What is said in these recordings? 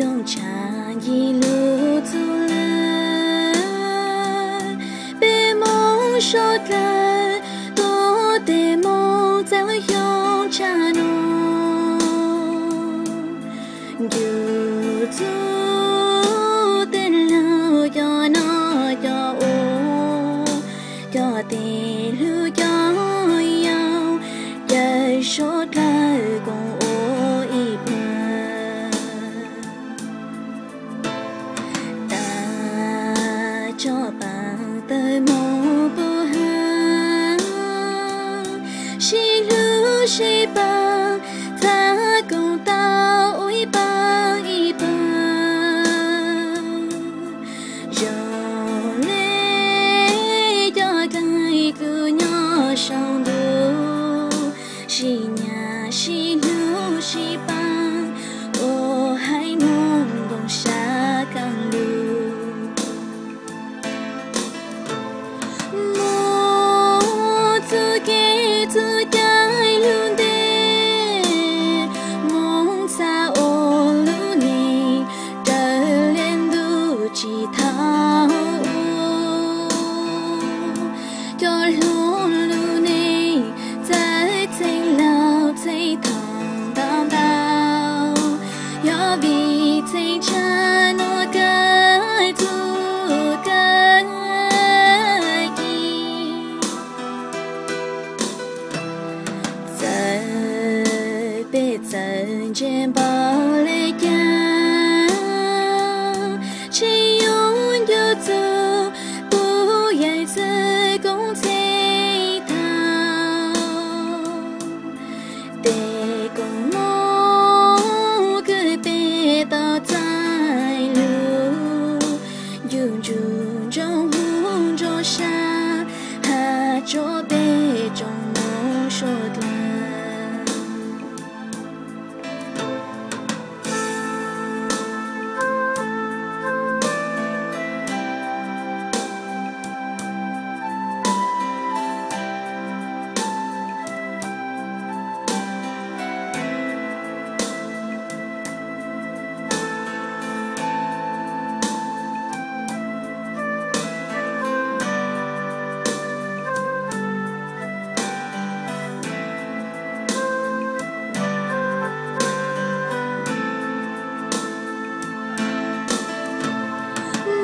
Yooj tshaj yim lug txug lawm, peb moog suav dlawg tuab teg moog txawv yooj tshaj nuav. Ncu txug tej laug cov noj cov ua, cov teg hlub cov yau, caw suav dlawg koom ua ib plawg. Tas tso paab tawg moog puag haav, sib hlub sib paab, txhaj koom tau ua ib paab ib paag. Zoo le cov dlaim dlub nyob sau ntuj, sib nyam sib hlub sib paab, ua haiv Moob nkoos sab kaaj lug. Moog txug kev txug cai lug ntej, moog txha ua lub neej raws le ntuj tsi thaum u. Cov hluas lub neej txawj txheej laug txheej thaum ntau ntau, yog vim txheej tsa nuav kawg txuj kawg ci. Txawm peb txawj ntse npaum le caag, tseem yuav ncu txug puj yawg txwv koob txheej thaum. Tej koob moov kws peb tau txais lug, ncu ntsuj ntsoov hu ntsoov sab, has rua peb tsoom Moob suav dlawg.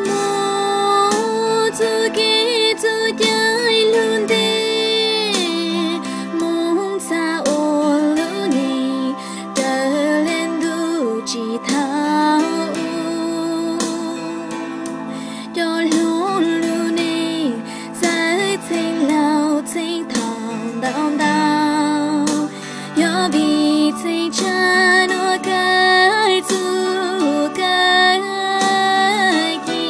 Moog txug kev txug cai lug ntej, moog txha ua lub neej raws le ntuj tsi thaum u. Cov hluas lub neej txawj txheej laug txheej thaum ntau ntau, yog vim txheej tsa nuav kawg txuj kawg ci.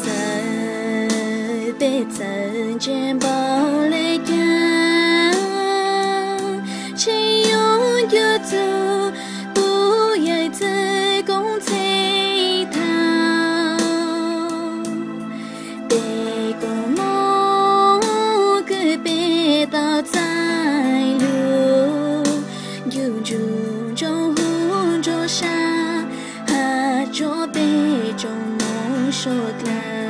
Txawm peb txawj ntse npaum le caag, tseem yuav ncu txug puj yawg txwv koob txheej thaum. Tej koob moov kws peb tau txais lug, ncu ntsuj ntsoov hu ntsoov sab, has rua peb tsoom Moob suav dlawg.